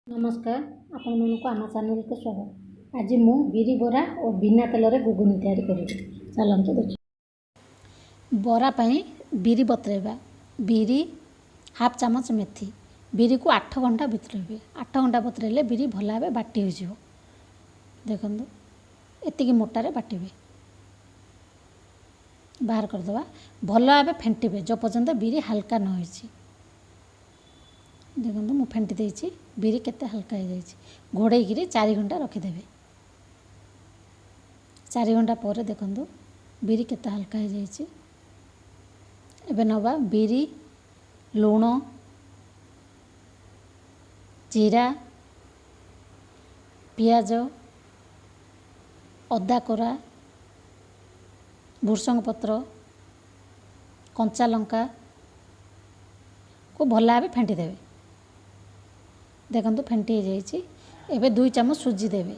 ନମସ୍କାର, ଆପଣମାନଙ୍କୁ ଆମ ଚ୍ୟାନେଲକୁ ସ୍ୱାଗତ। ଆଜି ମୁଁ ବିରି ବରା ଓ ବିନା ତେଲରେ ଘୁଗୁନି ତିଆରି କରିବି। ଚାଲନ୍ତୁ ଦେଖି। ବରା ପାଇଁ ବିରି ବତୁରାଇବା। ବିରି ହାଫ୍ ଚାମଚ ମେଥି। ବିରିକୁ 8 ଘଣ୍ଟା ବତୁରାଇବେ। 8 ଘଣ୍ଟା ବତୁରାଇଲେ ବିରି ଭଲ ଭାବେ ବାଟି ହୋଇଯିବ। ଦେଖନ୍ତୁ, ଏତିକି ମୋଟାରେ ବାଟିବେ। ବାହାର କରିଦେବା। ଭଲ ଭାବେ ଫେଣ୍ଟିବେ ଯେଉଁ ପର୍ଯ୍ୟନ୍ତ ବିରି ହାଲକା ନ ହୋଇଛି। ଦେଖନ୍ତୁ, ମୁଁ ଫେଣ୍ଟି ଦେଇଛି, ବିରି କେତେ ହାଲକା ହେଇଯାଇଛି। ଘୋଡ଼େଇକିରି 4 ଘଣ୍ଟା ରଖିଦେବେ। 4 ଘଣ୍ଟା ପରେ ଦେଖନ୍ତୁ, ବିରି କେତେ ହାଲକା ହେଇଯାଇଛି। ଏବେ ନେବା ବିରି, ଲୁଣ, ଜିରା, ପିଆଜ, ଅଦା କୋରା, ଭୃସଙ୍ଗ ପତ୍ର, କଞ୍ଚା ଲଙ୍କାକୁ ଭଲ ଭାବେ ଫେଣ୍ଟି ଦେବେ। ଦେଖନ୍ତୁ, ଫେଣ୍ଟି ହେଇଯାଇଛି। ଏବେ 2 ଚାମଚ ସୁଜି ଦେବେ।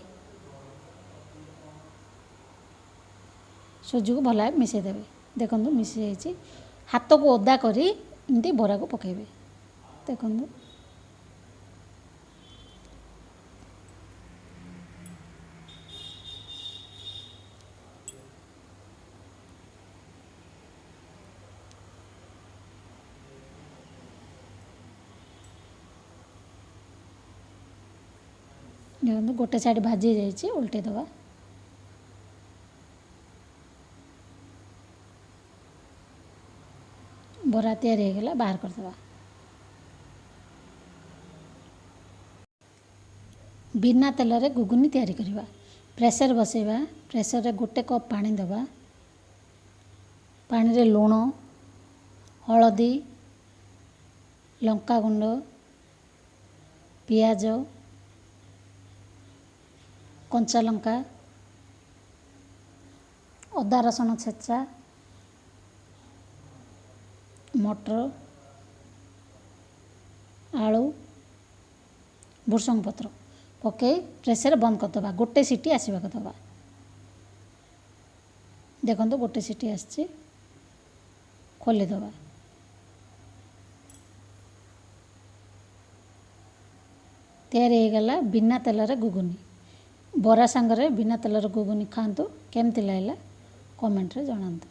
ସୁଜିକୁ ଭଲ ଭାବେ ମିଶାଇ ଦେବେ। ଦେଖନ୍ତୁ, ମିଶି ଯାଇଛି। ହାତକୁ ଓଦା କରି ଏମିତି ବରାକୁ ପକାଇବେ। ଦେଖନ୍ତୁ, ଦେଖନ୍ତୁ, ଗୋଟେ ସାଇଡ଼୍ ଭାଜି ହେଇଯାଇଛି, ଓଲଟେଇ ଦେବା। ବରା ତିଆରି ହେଇଗଲା, ବାହାର କରିଦେବା। ବିନା ତେଲରେ ଘୁଗୁନି ତିଆରି କରିବା। ପ୍ରେସର ବସେଇବା। ପ୍ରେସରରେ 1 କପ୍ ପାଣି ଦେବା। ପାଣିରେ ଲୁଣ, ହଳଦୀ, ଲଙ୍କାଗୁଣ୍ଡ, ପିଆଜ, କଞ୍ଚା ଲଙ୍କା, ଅଦା ରସୁଣ ଛେଚା, ମଟର, ଆଳୁ, ଭୃସଙ୍ଗ ପତ୍ର ପକାଇ ପ୍ରେସର ବନ୍ଦ କରିଦେବା। ଗୋଟେ ସିଟି ଆସିବାକୁ ଦେବା। ଦେଖନ୍ତୁ, ଗୋଟେ ସିଟି ଆସିଛି, ଖୋଲିଦେବା। ତିଆରି ହେଇଗଲା ବିନା ତେଲରେ ଘୁଗୁନି। ବରା ସାଙ୍ଗରେ ବିନା ତେଲର ଘୁଗୁନି ଖାଆନ୍ତୁ। କେମିତି ଲାଗିଲା କମେଣ୍ଟରେ ଜଣାନ୍ତୁ।